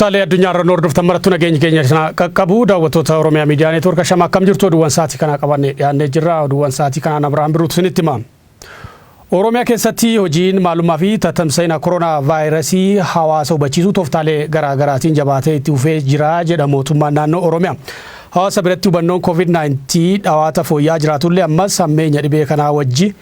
Kutaalee addunyaa irra nu hordoftan marattu nageenyi keenya isin qaqqabu. Daawwattoota Oromiyaa Miidiyaa Neetwoork, ashama, akkam jirtu? Oduuwwan sa'aatii kanaa qabannee dhiyaannee jirra. Oduuwwan sa'aatii kanaan Abrahaam Birruutu isinitti hima. Oromiyaa keessatti hojiin maalummaa fi tatamsa'ina koronaa vaayirasii hawaasa hubachiisuu tooftaalee garaa garaatiin jabaatee itti fufee jira jedha mootummaan naannoo Oromiyaa. Hawaasa biratti hubannoon COVID-19 dhawaata fooyya'aa jiraatullee, ammas hammeenya dhibee kanaa wajji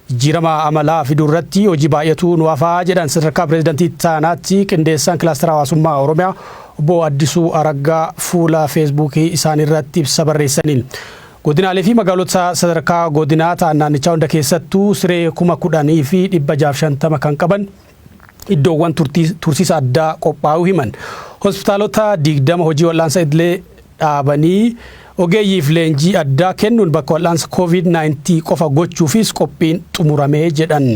jijjiirama amalaa fiduu irratti hojii baay'eetu nu hafaa jedhan sadarkaa pireezidantii taanaatti qindeessaan kilaastara hawaasummaa Oromiyaa obbo Addisuu Araggaa fuula Feesbuukii isaanii irratti ibsa barreessaniin. Godinaalee fi magaalota sadarkaa godinaa ta'an naannichaa hunda keessattuu siree 10,650 kan qaban iddoowwan tursiisa addaa qophaa'uu himan. Hospitaalota 20 hojii wal'aansa idilee dhaabanii ogeeyyiif leenjii addaa kennuun bakka wal'aansa COVID-19 qofa gochuufis qophiin xumuramee jedhan.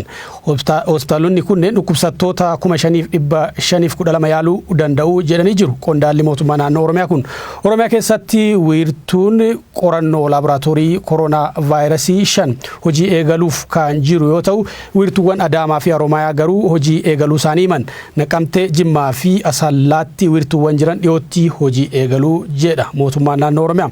Hospitaalonni kunneen dhukkubsattoota 5,512 yaaluu danda'u jedhanii jiru. Qondaalli mootummaa naannoo Oromiyaa kun Oromiyaa keessatti wiirtuun qorannoo laaboraatoorii koronaa vaayirasii shan hojii eegaluuf kan jiru yoo ta'u, wiirtuuwwan Adaamaa fi Haroomayaa garuu hojii eegaluu isaanii himan. Naqamtee, Jimmaa fi Asallaatti wiirtuuwwan jiran dhiyootti hojii eegaluu jedha mootummaan naannoo Oromiyaa.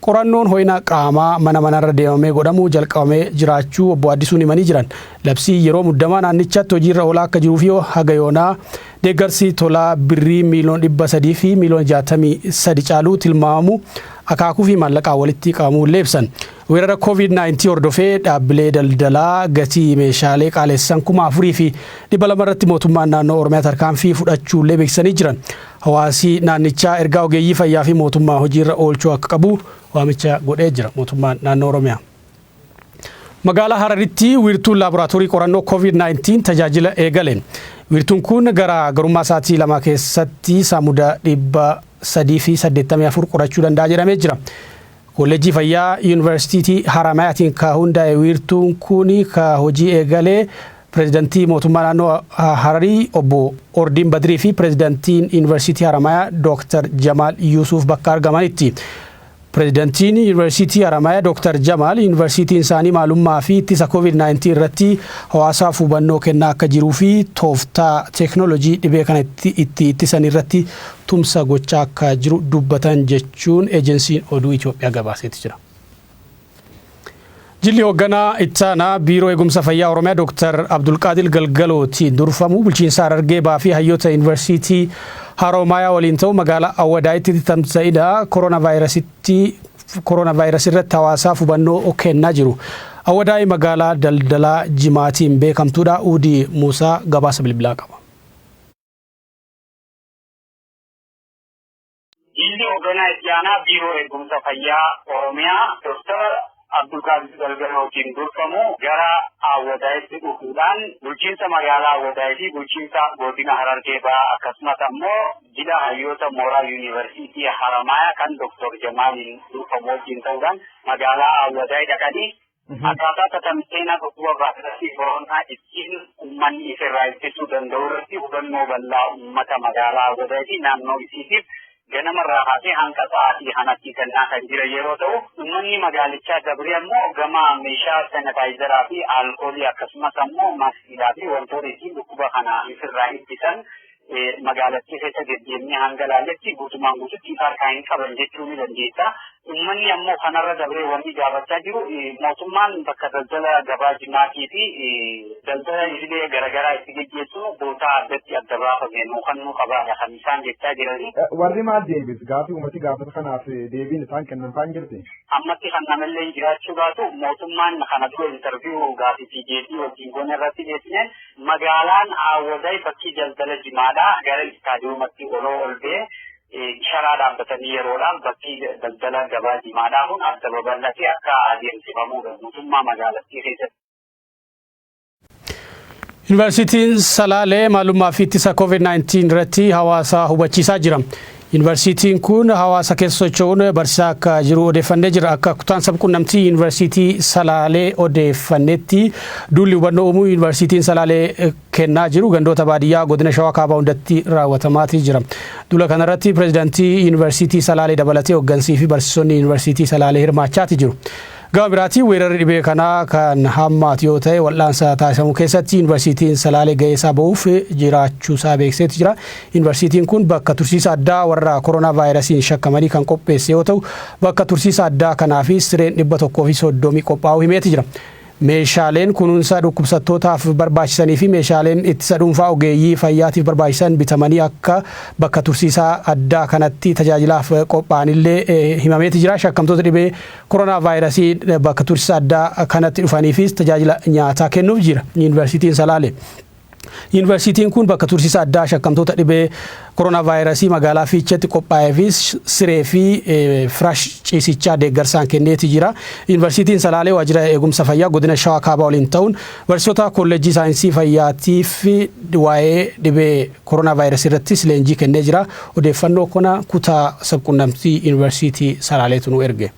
Qorannoon ho'ina qaamaa mana manarra deemamee godhamu jalqabamee jiraachuu obbo Addisuun himanii jiran. Labsii yeroo muddamaa naannichatti hojiirra oolaa akka jiruu fi haga yoonaa deeggarsi tolaa birrii miiliyoona 300 fi miiliyoona 63 caaluu tilmaamamu akaakuu fi maallaqaa walitti qabamuu illee ibsan. Weerara COVID-19 hordofee dhaabbilee daldalaa gatii meeshaalee qaalessan 4,200 irratti mootummaan naannoo Oromiyaa tarkaanfii fudhachuu illee beeksisanii jiran. Hawaasi naannichaa ergaa ogeeyyii fayyaa fi mootummaa hojiirra oolchuu akka qabu waamicha godhee jira mootummaan naannoo Oromiyaa. Magaalaa Hararitti wiirtuun laaboraatoorii qorannoo COVID-19 tajaajila eegale. Wiirtuun kun gara garummaa sa'aatii 2 keessatti saamuda 384 qorachuu danda'a jedhamee jira. Kolleejjii Fayyaa Yuunivarsiitii Haramayaatiin ka hundaa'e wiirtuun kun ka hojii eegalee pireezidantii mootummaa naannoo Hararii obbo Ordiin Badrii fi pireezidantiin Yuunivarsiitii Haramayaa Dooktar Jamaal Yuusuf bakka argamanitti. Pireezidantiin Yuunivarsiitii Haramayaa Dooktar Jamaal yuunivarsiitiin isaanii maalummaa fi ittisa COVID-19 irratti hawaasaaf hubannoo kennaa akka jiruu fi tooftaa teeknooloojii dhibee kana itti ittisan irratti tumsa gochaa akka jiru dubbatan jechuun ejensiin oduu Itoophiyaa gabaaseeti jira. Jilli hoogganaa ittaanaa Biiroo Eegumsa Fayyaa Oromiyaa Dr. Abdulqaadir Galgalootiin durfamu bulchiinsa Harargee Bahaa fi hayyoota Yuunivarsiitii Haroomayaa waliin ta'u magaalaa Awwadaayitti tamsa'ina koronaa vaayirasii irratti hawaasaaf hubannoo kennaa jiru. Awwadaay magaalaa daldalaa jimaatiin beekamtuudha. Uudii Muusaa gabaasa bilbilaa qaba. Jilli hoogganaa itti aanaa Biiroo Eegumsa Fayyaa Oromiyaa Dr. Abdulqaadir Galgalootiin durfamu gara Awwadaayitti dhufuudhaan bulchiinsa magaalaa Awwadaayii fi bulchiinsa godina Harargee Bahaa, akkasumas ammoo jila hayyoota mooraa Yuunivarsiitii Haramayaa kan Dr. Jamaaliin durfamu wajjin ta'uudhaan magaalaa Awwadaay dhaqanii akkaataa tatamseenaa dhukkuba vaayirasii koronaa ittiin uummanni ifirraa ittisuu danda'u irratti hubannoo bal'aa uummata magaalaa Awwadaay fi naannoo isiitiif ganamarraa kaasee hanga sa'aatii kanatti kennaa kan jira yeroo ta'u, uummanni magaalichaa dabree ammoo gama meeshaa sanitaayizaraa fi alkoolii, akkasumas ammoo maaskiidhaa fi wantoota ittiin dhukkuba kana ifirraa ittisan magaalattii keessa deddeemnee hanga laalletti guutumaan guututti ifa harkaa hin qaban jechuu ni dandeessa. Uummanni ammoo kanarra dabree wanni gaafachaa jiru, mootummaan bakka daldala gabaa jimaatii fi daldala idilee garaagaraa itti geggeessu bootaa addatti adda baafame nuu kennuu qabaadha kan isaan jechaa jiranii. Warri maal deebis? Gaafii uummati gaafata kanaaf deebiin isaan kennan faan jirti? Ammatti kan namallee jiraachuu baatu, mootummaan kana dura interview gaafii fi deebii wajjin goone irratti dhiyeessineen, magaalaan Awwaday bakki daldala jimaadhaa gara istaadiyoomatti oloo ol ba'ee sharaa dhaabbatanii yeroodhaaf bakki daldala gabaa jimaadhaa kun adda babal'atee akka adeemsifamudha guutummaa magaalattii keessatti. Yuunivarsiitiin Salaalee maalummaa fi ittisa COVID-19 irratti hawaasa hubachiisaa jira. Yuunivarsiitiin kun hawaasa keessa socho'uun barsiisaa akka jiru odeeffannee jira. Akka kutaan sabquunnamtii Yuunivarsiitii Salaalee odeeffannetti, duulli hubannoo uumuu Yuunivarsiitiin Salaalee kennaa jiru gandoota baadiyyaa godina Shawaa Kaabaa hundatti raawwatamaatii jira. Duula kanarratti pireezidaantii Yuunivarsiitii Salaalee dabalatee hooggansii fi barsiisonni Yuunivarsiitii Salaalee hirmaachaati jiru. Gama biraatiin weerarri dhibee kanaa kan hammaatu yoo ta'e, wal'aansa taasifamu keessatti Yuunivarsiitiin Salaalee gahee isaa bahuuf jiraachuusaa beeksiseeti jira. Yuunivarsiitiin kun bakka tursiisa addaa warra koronaa vaayirasiin shakkamanii kan qopheesse yoo ta'u, bakka tursiisa addaa kanaafis sireen 130 qophaa'uu himeeti jira. Meeshaaleen kunuunsa dhukkubsattootaaf barbaachisanii fi meeshaaleen ittisa dhuunfaa ogeeyyii fayyaatiif barbaachisan bitamanii akka bakka tursiisaa addaa kanatti tajaajilaaf qophaa'anillee himameeti jira. Shakkamtoota dhibee koronaa vaayirasii bakka tursiisa addaa kanatti dhufaniifis tajaajila nyaataa kennuuf jira Yuunivarsiitiin Salaalee. Yuunivarsiitiin kun bakka tursiisa addaa shakkamtoota dhibee koronaa vaayirasii magaalaa Fiicheetti qophaa'eefis siree fi firaash ciisichaa deeggarsaan kenneeti jira. Yuunivarsiitiin Salaalee waajjira eegumsa fayyaa godina Shawaa Kaabaa waliin ta'uun barsiisota kolleejjii saayinsii fayyaatiif waa'ee dhibee koronaa vaayirasii irrattis leenjii kennee jira. Odeeffannoo kana kutaa sabquunnamtii Yuunivarsiitii Salaaleetu nu erge.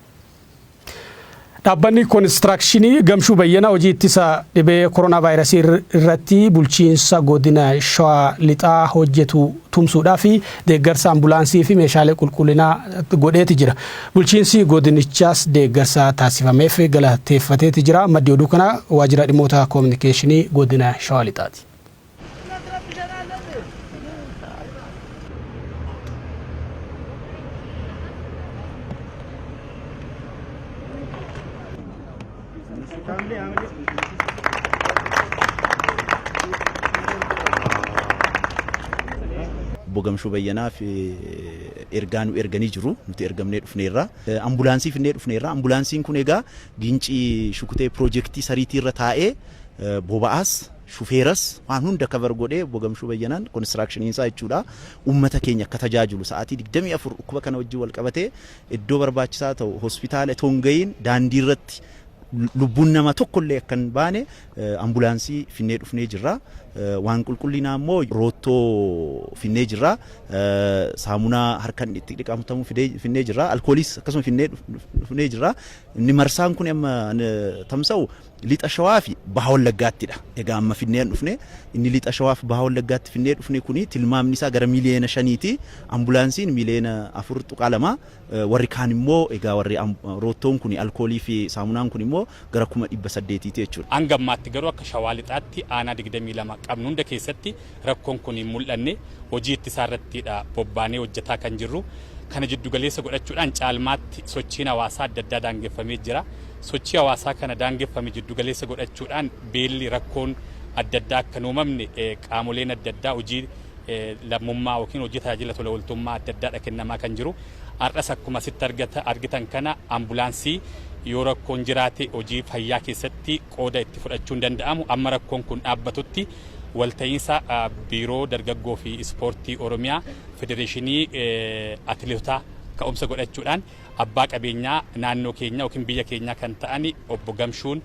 Dhaabbanni Koonistirakshinii Gamshuu Bayyanaa hojii ittisa dhibee koronaa vaayirasii irratti bulchiinsa godina Shawaa Lixaa hojjetu tumsuudhaa fi deeggarsa ambulaansii fi meeshaalee qulqullinaa godheeti jira. Bulchiinsi godinichaas deeggarsa taasifameef galateeffateeti jira. Maddi oduu kanaa waajjira dhimmoota koominikeeshinii godina Shawaa Lixaati. Obbo Gamshuu Bayyanaaf ergaa nu erganii jiru. Nuti ergamnee dhufneerra. Ambulaansii finnee dhufneerra. Ambulaansiin kun egaa Gincii Shukutee piroojeektii sariitii irra taa'ee boba'aas shufeeras waan hunda cover godhee Obbo Gamshuu Bayyanaan konistiraakshiniin isaa jechuudha. Uummata keenya akka tajaajilu sa'aatii 24 dhukkuba kana wajjin wal qabatee iddoo barbaachisaa ta'u hospitaala itoo hin gahiin daandii irratti lubbuun nama tokko illee akka hin baane ambulaansii finnee dhufnee jirra. Waan qulqullinaa immoo roottoo finnee jirra. Saamunaa harkan itti dhiqamtamu finnee jirra. Alkooliis akkasuma finnee dhufnee jirra. Inni marsaan kun amma tamsa'u Lixa Shawaa fi Baha Wallaggaattidha. Egaa amma finnee an dhufne inni Lixa Shawaa fi Baha Wallaggaatti finnee dhufne kuni tilmaamni isaa gara miiliyoona 5ti. Ambulaansiin miiliyoona 4.2, warri kaan immoo egaa warri roottoon kuni, alkoolii fi saamunaan kun immoo gara 800,000ti jechuudha. Hanga ammaatti garuu akka Shawaa Lixaatti aanaa 22 qabnu hunda keessatti rakkoon kun hin mul'anne. Hojii ittisaa irrattidha bobbaanee hojjetaa kan jirru. Kana jiddugaleessa godhachuudhaan caalmaatti sochiin hawaasaa adda addaa daangeffamee jira. Sochii hawaasaa kana daangeffame jiddugaleessa godhachuudhaan beelli, rakkoon adda addaa akka hin uumamne qaamoleen adda addaa hojii lammummaa yookiin hojii tajaajila tola ooltummaa adda addaadha kennamaa kan jiru. Har'as akkuma asitti argitan kana ambulaansii yoo rakkoon jiraate hojii fayyaa keessatti qooda itti fudhachuun danda'amu, amma rakkoon kun dhaabbatutti walta'iinsa Biiroo Dargaggoo fi Ispoortii Oromiyaa, Federeeshinii Atileetotaa ka'umsa godhachuudhaan abbaa qabeenyaa naannoo keenyaa yookiin biyya keenyaa kan ta'an Obbo Gamshuun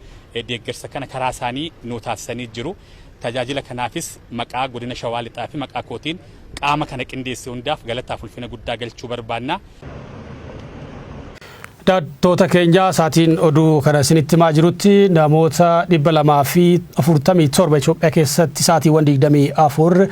deeggarsa kana karaa isaanii nuu taasisanii jiru. Tajaajila kanaafis maqaa Godina Shawaa Lixaa fi maqaa kootiin qaama kana qindeesse hundaaf galataaf ulfina guddaa galchuu barbaanna. Daawwattoota keenya, sa'aatiin oduu kana isinitti himaa jirutti namoota 247 Itoophiyaa keessatti sa'aatiiwwan 24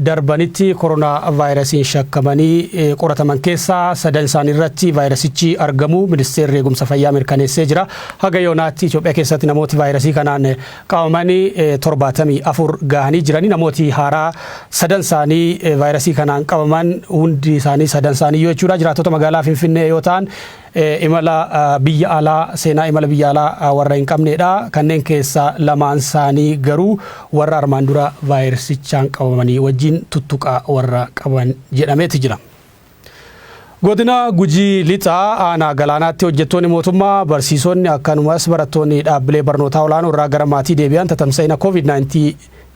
darbanitti koronaa vaayirasiin shakkamanii qorataman keessaa sadan isaanii irratti vaayirasichi argamu Ministeerri Eegumsa Fayyaa mirkaneessee jira. Haga yoonaatti Itoophiyaa keessatti namooti vaayirasii kanaan qabamanii 74 gahanii jiranii, namooti haaraa sadan isaanii vaayirasii kanaan qabaman hundi isaanii, sadan isaanii jechuudha, jiraattota magaalaa Finfinnee yoo ta'an, imala biyya alaa, seenaa imala biyya alaa warra hin qabnedha. Kanneen keessaa lamaan isaanii garuu warra armaan dura vaayirasichaan qabamanii wajjin tuttuqaa warra qaban jedhameeti jira. Godina Gujii Lixaa aanaa Galaanaatti hojjettoonni mootummaa, barsiisonni, akkanumas barattoonni dhaabbilee barnootaa olaanoo irraa gara maatii deebi'an tatamsa'ina COVID-19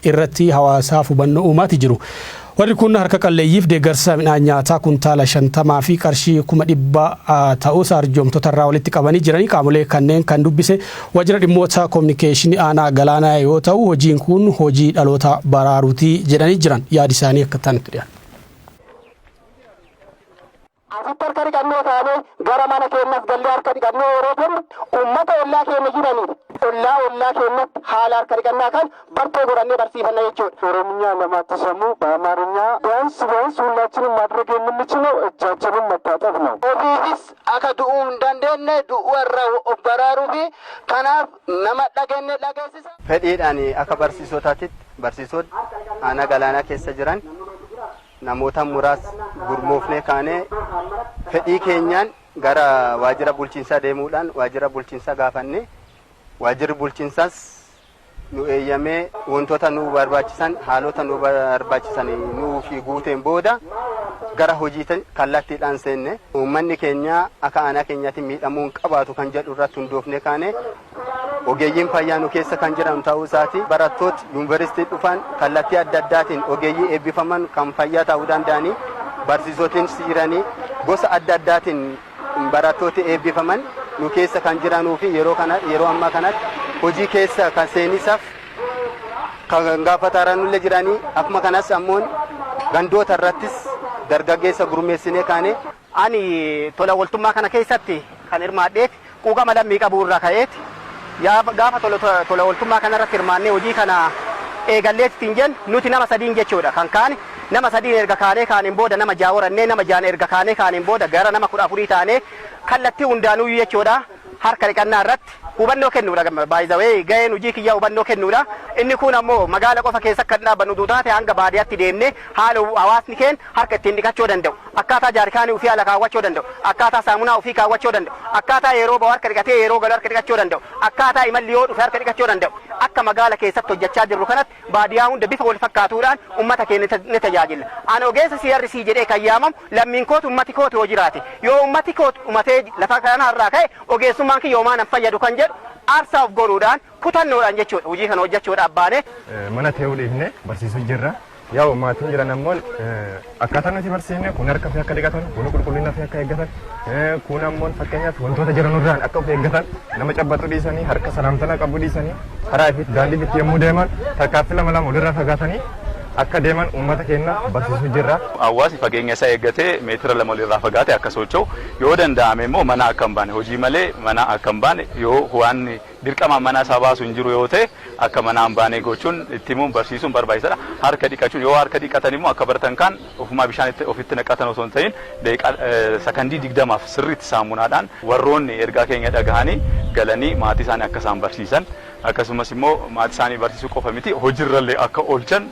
irratti hawaasaaf hubannoo uumaati jiru. Warri kun harka qalleeyyiif deeggarsa midhaan nyaataa kuntaala 50 fi qarshii 100,000 ta'us arjoomtota irraa walitti qabanii jiranii. Qaamolee kanneen kan dubbise waajjira dhimmoota koominikeeshinii aanaa Galaanaa yoo ta'u, hojiin kun hojii dhaloota baraaruuti jedhanii jiran. Yaadi isaanii akka ta'anitti dhiyaata. Asitti harka dhiqannoo taanee gara mana keenyas gallee harka dhiqannoo yeroo jennu, uummata ollaa keenya jiraniif, ollaa Ollaa ollaa keenyatti haala harka dhiqannaa kan bartee godhannee barsiifanna jechuudha. ኦሮምኛ ለማትሰሙ በአማርኛ ቢያንስ ቢያንስ ሁላችንም ማድረግ የምንችለው እጃችንን መታጠብ ነው። Ofiifis akka du'uu hin dandeenye du'uu irraa of baraaruu fi kanaaf nama dhageenye dhageessisa. Fedhiidhaan akka barsiisotaatitti barsiisota aanaa Galaanaa keessa jiran namoota muraasa gurmoofnee kaanee fedhii keenyaan gara waajjira bulchiinsaa deemuudhaan waajjira bulchiinsaa gaafanne, waajjirri bulchiinsaas nu eeyyamee wantoota nu barbaachisan, haalota nu barbaachisan nuuf guuteen booda gara hojii kallattiidhaan seenne. Uummanni keenya akka aanaa keenyaatti miidhamuu hin qabaatu kan jedhu irratti hundoofne kaane. Ogeeyyiin fayyaa nu keessa kan jiran ta'uu isaati, barattoota yuunivarsiitii dhufan kallattii adda addaatiin ogeeyyii eebbifaman kan fayyaa ta'uu danda'anii, barsiisotiin jiranii, gosa adda addaatiin barattooti eebbifaman nu keessa kan jiranuu fi yeroo kana yeroo ammaa kanatti hojii keessa kan seenisaaf kan gaafataaranullee jiranii, akkuma kanas ammoo gandoota irrattis dargaggeessa gurmeessinee kaane. Ani tola ooltummaa kana keessatti kan hirmaadheef quuqama lammii qabu irraa ka'eeti. Gaafa tola ooltummaa kana irratti hirmaannee hojii kana eegalleetti ittiin jennu, nuti nama sadiin jechuudha kan kaane. Nama sadiin erga kaanee kaaniin booda nama 6 horannee, nama 6n erga kaanee kaaniin booda gara nama 14 taanee kallattii hundaanuyyuu jechuudha harka dhiqannaa irratti hubannoo kennuudha. Baay'izawee gaheen hojii kiyyaa hubannoo kennuudha. Inni kun ammoo magaala qofa keessa kan dhaabbannu taate, hanga baadiyyaatti deemnee haala hawaasni keenya harka ittiin dhiqachuu danda'u, akkaataa jaarkaanii ofii ala kaawwachuu danda'u, akkaataa saamunaa ofii kaawwachuu danda'u, akkaataa yeroo bahu harka dhiqatee yeroo galu harka dhiqachuu danda'u, akkaataa imalli yoo dhufe harka dhiqachuu danda'u, akka magaala keessatti hojjechaa jirru kanatti baadiyyaa hunda bifa wal fakkaatuudhaan ummata keenya ni tajaajila. Ani ogeessa CRC jedhee kan yaamamu lammiin kootu ummati kootu yoo jiraate, yoo ummati kootu umatee lafa kanarraa ka'e, ogeessummaan kiyya homaa nan fayyadu kan jedhu aarsaa of godhuudhaan, kutannoodhaan jechuudha hojii kana hojjechuudhaaf baane. Mana ta'uu dhiifne barsiisuu jirra. Yaa'u maatiin jiran ammoo akkaataa nuti barsiifne kun harka ofii akka dhiqatan, kun qulqullina ofii akka eeggatan, kun ammoo fakkeenyaaf wantoota jiran irraan akka of eeggatan, nama cabbaxuu dhiisanii, harka salaamtana qabu dhiisanii, karaa ifitti daandii itti yommuu deeman tarkaanfii lama lama walirraa fagaatanii akka deeman uummata keenya barsiisuu jirra. Hawaasni fageenya isaa eeggatee meetira 2 walirraa fagaate akka socho'u, yoo danda'ame immoo mana akka hin baane, hojii malee mana akka hin baane, yoo waan dirqama mana isaa baasu hin jiru yoo ta'e akka mana hin baane gochuun itti himuun barsiisuun barbaachisaadha. Harka dhiqachuun, yoo harka dhiqatan immoo akka baratan kaan ofumaa bishaan ofitti naqatan osoo hin ta'in, daqiiqaa sakandii 20f sirriitti saamunaadhaan warroonni ergaa keenya dhagahanii galanii maatii isaanii akka isaan barsiisan, akkasumas immoo maatii isaanii barsiisuu qofa miti, hojiirrallee akka oolchan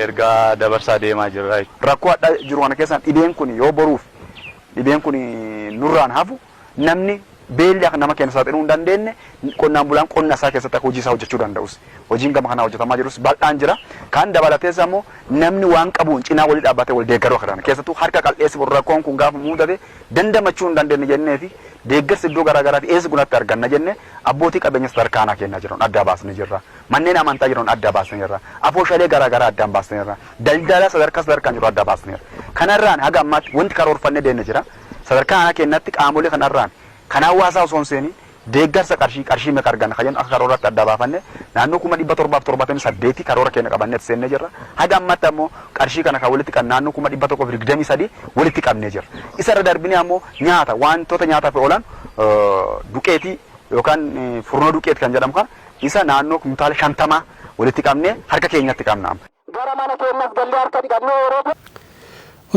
ergaa dabarsaa deemaa jirra. Rakkoo adda jiru kana keessaan dhibeen kun yoo boruuf dhibeen kun nurraan hafu, namni beelli akka nama keenya saaxiluu hin dandeenye, qonnaan bulaan qonna isaa keessatti akka hojii isaa hojjechuu danda'us hojiin gama kanaa hojjetamaa jirus bal'aan jira. Kan dabalatees ammoo namni waan qabuun cinaa walii dhaabbatee wal deeggaruu akka danda'an, keessattuu harka qal'eessi boru rakkoon kun gaafa mudate dandamachuu hin dandeenye jennee fi deeggarsi iddoo garaa garaatti eessa gunatti arganna jenne, abbootii qabeenya sadarkaa aanaa kennaa jiran adda baasnee jirra. Manneen amantaa jiran adda baasnee jirra. Afooshalee garaa garaa addaan baasnee jirra. Daldala sadarkaa sadarkaan jiru adda baasnee jirra. Kanarraan haga ammaatti wanti karoorfannee deemne jira. Sadarkaa aanaa keenyatti qaamolee kanarraan kan hawaasaa osoo hin seeniin deeggarsa qarshii meeqa arganna kan jennu akka karooratti adda baafanne naannoo 778,000 karoora keenya qabannee seennee jirra. Haga ammaatti ammoo qarshii kana kan walitti qabne naannoo 123,000 walitti qabnee jirra. Isa irra darbinee ammoo nyaata, wantoota nyaataaf oolan, duqeetii yookaan furnoo duqeeti kan jedhamu kana, isa naannoo kumtaala 50 walitti qabnee harka keenyatti qabna. Gara mana keenyas gallee harka dhiqannee yeroo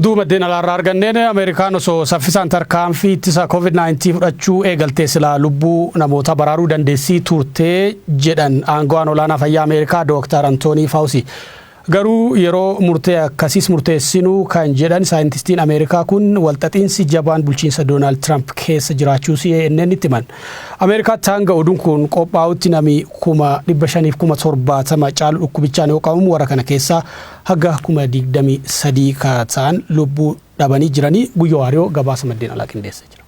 Oduu maddeen alaarraa arganneen, Ameerikaan osoo saffisaan tarkaanfii ittisa COVID-19 fudhachuu eegaltee silaa lubbuu namoota baraaruu dandeessii turtee jedhan aangawaan olaanaa fayyaa Ameerikaa Dooktar Antoonii Faawusi. Garuu yeroo murtee akkasiis murteessinuu kan jedhan saayintistiin Ameerikaa kun, walxaxiinsi jabaan bulchiinsa Doonaald Tiraamp keessa jiraachuu CNN itti himan. Ameerikaatti hanga oduun kun qophaa'utti nami 570,070 caalu dhukkubichaan yoo qabamu, warra kana keessaa haga 23,000 ka ta'an lubbuu dhabanii jiranii. Guyyoo Waariyoo gabaasa maddeen alaa qindeessee jira.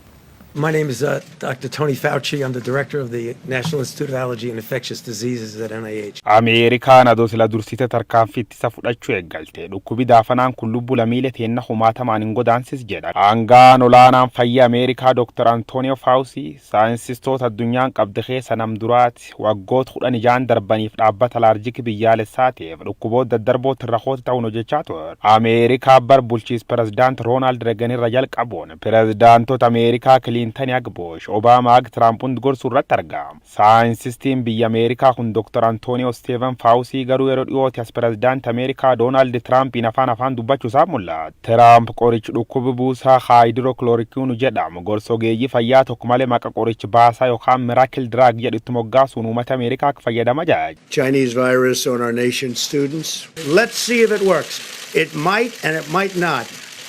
My name is Dr. Tony Fauci. I'm the director of the National Institute of Allergy and Infectious Diseases at NIH. Ameerikaan adoo sila dursite tarkaanfii ittisa fudhachuu eeggalte, dhukkubi daafanaan kun lubbuu lammiilee teenna humaatamaan hin godaansis jedha. Aangaan olaanaan fayyaa Ameerikaa Dr. Antonio Fauci saayinsistoota addunyaan qabde keessa nam duraati. Waggoota 16n darbaniif dhaabbata alaarjikii biyyaalessaa ta'eef dhukkuboota daddarbootti rakoota ta'uun hojjechaa ture. Ameerikaa bar bulchiis pirezidaant Roonaald Reegan irra jalqabuun pirezidaantota Ameerikaa Clinton ag Bush, Obama ag Trump hundi gorsuu irratti argama. Saayinsistiin biyya Ameerikaa kun Dr. Antonio Steven Fauci garuu yeroo dhiyooti as pirezidaantii Ameerikaa Doonaald Tiraampiin afaan afaan dubbachuu isaa mul'ata. Tiraamp qorichi dhukkuba buusaa hydroxychloroquine jedhamu gorsa ogeeyyii fayyaa tokko malee maqa qorichi baasaa yookaan miracle drug jedhutti moggaasuun uummata Ameerikaa akka fayyadama jedha. Chinese virus on our nation's students. Let's see if it works. It might and it might not.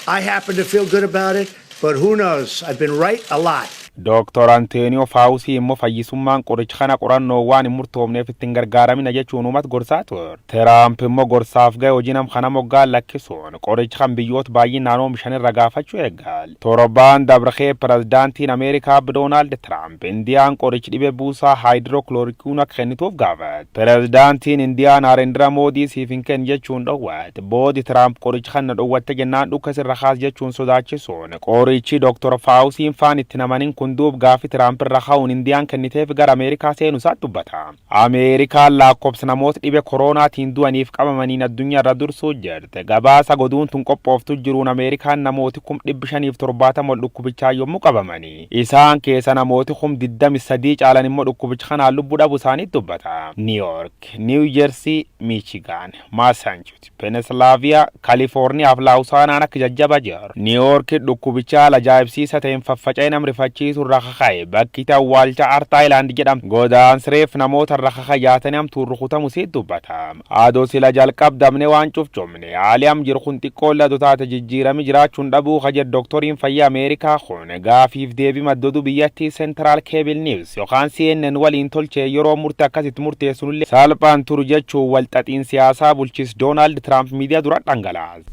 I happen to feel good about it, but who knows? I've been right a lot. Dooktor Antooniyoo Faawusii immoo fayyisummaan qoricha kana qorannoo waan hin murtoofneef ittiin gargaaramina jechuun uummata gorsaa ture. Tiraamp immoo gorsaaf ga'e hojii nam kana moggaan lakkisuun qoricha kan biyyoota baay'inaan oomishan irra gaafachuu eegale. Torbaan dabree pirezidaantiin Ameerikaa Doonaald Tiraamp Indiyaan qorichi dhibee buusaa hydroxychloroquine akka kennituuf gaafate. Pirezidaantiin Indiyaa Naarendira Moodii siif hin kennu jechuun dhowwate. Boodi Tiraamp qoricha kana dhowwatte jennaan dhukka sirra kaas jechuun sodaachisuun qorichi Dooktor Faawusiin faan itti namanin kun duub gaaffii Tiraamp irra ka'uun Indiyaan kenniteef gara Ameerikaa seenu isaa dubbata. Ameerikaan lakkoofsa namoota dhibee koronaatiin du'aniif qabamaniin addunyaa irra dursuu jirte. Gabaasa goduun tun qophooftu jiruun Ameerikaan namooti 570,000 ol dhukkubichaa yommuu qabamanii. Isaan keessa namooti 23,000 caalan immoo dhukkubicha kanaan lubbuu dhabuu isaanii dubbata. New York, New Jersey, Michigan, Massachusetts, Pennsylvania, California fi Laawusaanaan akka jajjaba jiru. New York dhukkubicha haala ajaa'ibsiisa ta'een faffaca'ee nam rifachiisu irra kaka'e bakki itti awwaalcha Art Island jedhamu godaansireef namoota irra kakayaatanii hamtuun rukutamu siit dubbata. Adoo sila jalqabdamne waan cufcumne haali am jiru kun xiqqoo ladu taate jijjiirami jiraachuun dhabuu ka jedhu doktoriin fayyaa Ameerikaa kun gaafiif deebii maddodu biyyattii Central Cable News yookaan CNN waliin tolchee yeroo murte akkasitti murteessunillee salphaan turu jechuun walxaxiin siyaasaa bulchis Doonaald Tiraamp miidiyaa dura dhangalaase.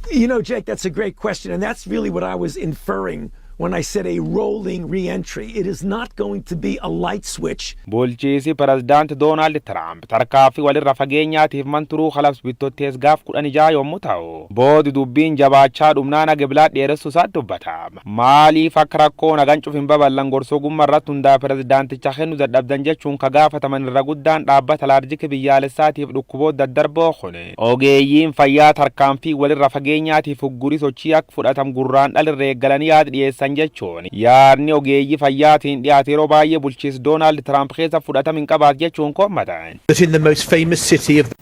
Jake, that's a great question. And that's really what I was inferring when I said a rolling reentry. It is not going to be a light switch. Bulchiisi pirezidaanti Doonaald Tiraamp tarkaaffii walirra fageenyaatiif manturuu kalabs bittottees gaaf 16 yommuu ta'u, boodi dubbiin jabaachaa dhumnaan agibilaa dheeressuu isaa dubbata. Maaliif akka rakkoo nagan cuf hin babal'an gorsoo gumma irratti hundaa pirezidaanticha kennu dadhabdan jechuun ka gaafataman irra guddaan dhaabbata alaarjikii biyyaalessaatiif dhukkuboota daddarboo kun ogeeyyiin fayyaa tarkaanfii walirra fageenyaatiif uggurii sochii akka fudhatam gurraan dhalirra eeggalanii yaada dhiyeessan jechuun yaadni ogeeyyii fayyaatiin dhiyaate yeroo baay'ee bulchiis Doonaald Tiraamp keessa fudhatama hin qabaat jechuun kommatan. That in the most famous city of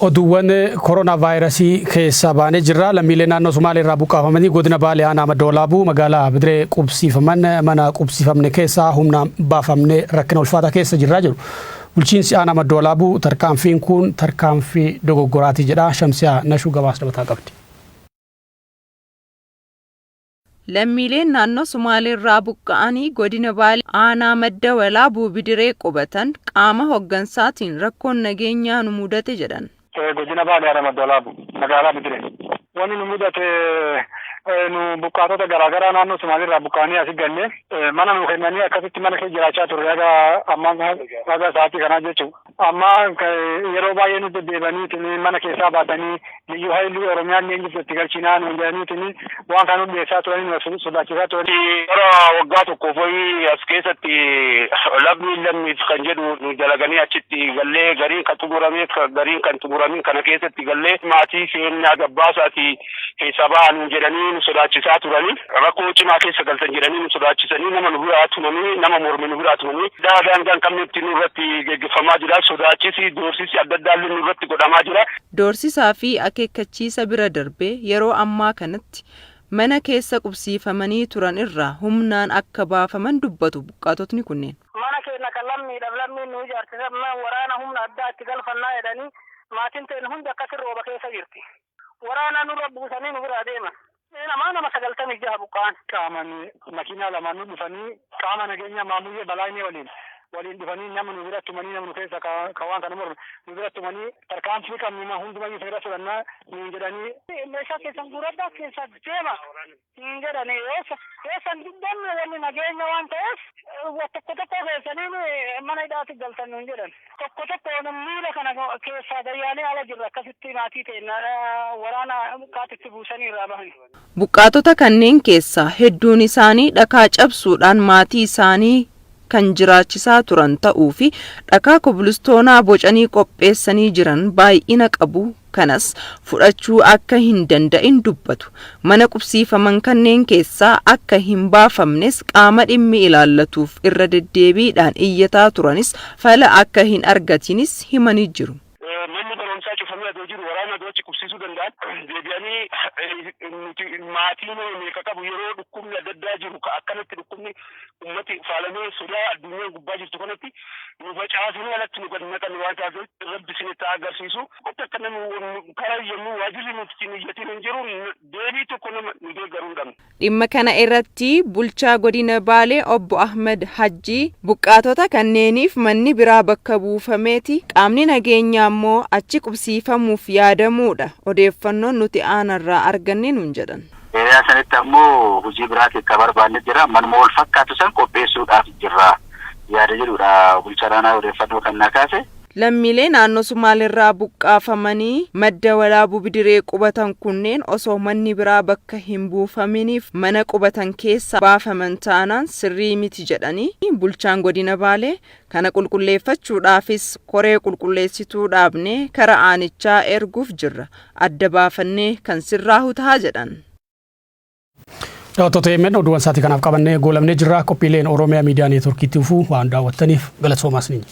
Oduuwwan koronaa vaayirasii keessaa baanee jirra. Lammiilee naannoo Sumaalee irraa buqqaafamanii godina Baalee aanaa Madda Walaabuu magaalaa Bidiree qubsiifaman mana qubsiifamne keessaa humnaan baafamne rakkina ulfaataa keessa jirraa jiru. Bulchiinsi aanaa Madda Walaabuu tarkaanfiin kun tarkaanfii dogoggoraati jedha. Shamsiyaa Nashuu gabaasa dabalataa qabdi. Lammiileen naannoo Sumaaleerraa buqqa'anii godina Baalee aanaa Madda Walaabuu Bidiree qubatan qaama hoggansaatiin rakkoon nageenyaa nu mudate jedhan. Godina Baalee aanaa Madda Walaabuu magaalaa Bidiree. Wanni nu mudate, nu buqqaatota garaagaraa naannoo Sumaaleerraa buqqa'anii asii ganne mana nu kennanii akkasitti mana keessa jiraachaa turre haga ammaa haga sa'aatii kanaa jechuudha. Amma yeroo baay'ee nu deddeebaniitiin mana keessaa baasanii liyyuu haayilii Oromiyaan leenjiftu itti galchinaa nuun jedhaniitiin waan kana nu dhiyeessaa turanii nu sodaachisaa turanii. Bara waggaa tokkoof wayii as keessatti lammiin lammiif kan jedhu nu dalaganii achitti gallee, gariin kan xumurame, gariin kan xumuramin kana keessatti gallee, maatii keenya gabbaasaati keessaa ba'aa nuun jedhanii nu sodaachisaa turanii, rakkoo cimaa keessa galtan jedhanii nu sodaachisanii, nama nu biraa tumanii, nama morme nu biraa tumanii, daangaa hin qabnetti nu irratti geggeeffamaa jira. Sodaachisi, doorsisi adda addaa illee nu irratti godhamaa jira. Doorsisaa fi akeekkachiisa bira darbee yeroo ammaa kanatti mana keessa qubsiifamanii turan irraa humnaan akka baafaman dubbatu buqqaatotni kunneen. Mana keenya kan lammiidhaaf lammiin nu ijaarsisan waraana humna addaa itti galfannaa jedhanii, maatiin teenya hundi akkasi rooba keessa jirti. Waraana nurra buusanii nu biraa deeman. Namaa nama 96 buqqa'an. Qaaman makiinaa lamaan nu dhufanii qaama nageenya Maamuyyee Balaayinee waliin dhufanii nama nu bira tumanii, nama nu keessa ka waan kana morme nu bira tumanii, tarkaanfii qabnu hundumayyuu seera fudhannaa nuun jedhanii. Meeshaa keessan guuradhaa keessa deema hin jedhanii, keessan diddan wanni nageenya waan ta'eef tokko tokko keessanii mana hidhaatti galtan nuun jedhan. Tokko tokko miila kana keessaa gayyaanee ala jirra, akkasitti maatii ta'e waraana kaatitti buusanii irraa bahan. Buqqaatota kanneen keessaa hedduun isaanii dhakaa cabsuudhaan maatii isaanii kan jiraachisaa turan ta'uu fi dhakaa kobilistoonaa bocanii qopheessanii jiran baay'ina qabu kanas fudhachuu akka hin danda'in dubbatu. Mana qubsiifaman kanneen keessaa akka hin baafamnes qaama dhimmi ilaallatuuf irra deddeebiidhaan iyyataa turanis fala akka hin argatinis himanii jiru. Manni barumsaa cufamee adoo jiru, waraana adoo achi qubsiisuu danda'an, deebi'anii nuti maatiin meeqa qabu, yeroo dhukkubni adda addaa jiru, akkanatti dhukkubni ummati faalamee, sodaa addunyaan gubbaa jirtu kanatti nu facaasanii alatti nu gad naqan. Waan taasisu Rabbi isinitti haa agarsiisu. Bakka akka namni karaa yommuu waajirri nuti ittiin iyyatiin hin jiru, deebii tokko nama nu deeggaruu hin qabne. Dhimma kana irratti bulchaa godina Baalee obbo Ahmad Hajjii buqqaatota kanneeniif manni biraa bakka buufameeti, qaamni nageenyaa immoo achi qubsiifamuuf yaadamuudha odeeffannoon nuti aanarraa arganne nuun jedhan. Hiriyaa sanitti ammoo hojii biraatiif ka barbaanne jira. Manuma wal fakkaatu san qopheessuudhaaf jirra yaada jedhudha bulchaan aanaa odeeffannoo kan naa kaase. Lammiilee naannoo Sumaaleerraa buqqaafamanii Madda Walaabuu Bidiree qubatan kunneen osoo manni biraa bakka hin buufaminiif mana qubatan keessaa baafaman taanaan sirrii miti jedhanii bulchaan godina Baalee, kana qulqulleeffachuudhaafis koree qulqulleessituu dhaabnee kara aanichaa erguuf jirra, adda baafannee kan sirraahu taha jedhan. Daawwattoota AMN, oduuwwan sa'aatii kanaaf qabannee goolabnee jirra. Qophiileen Oromiyaa Miidiyaa Neetworkiitti dhufuu waan daawwattaniif galatoomaa isiniin.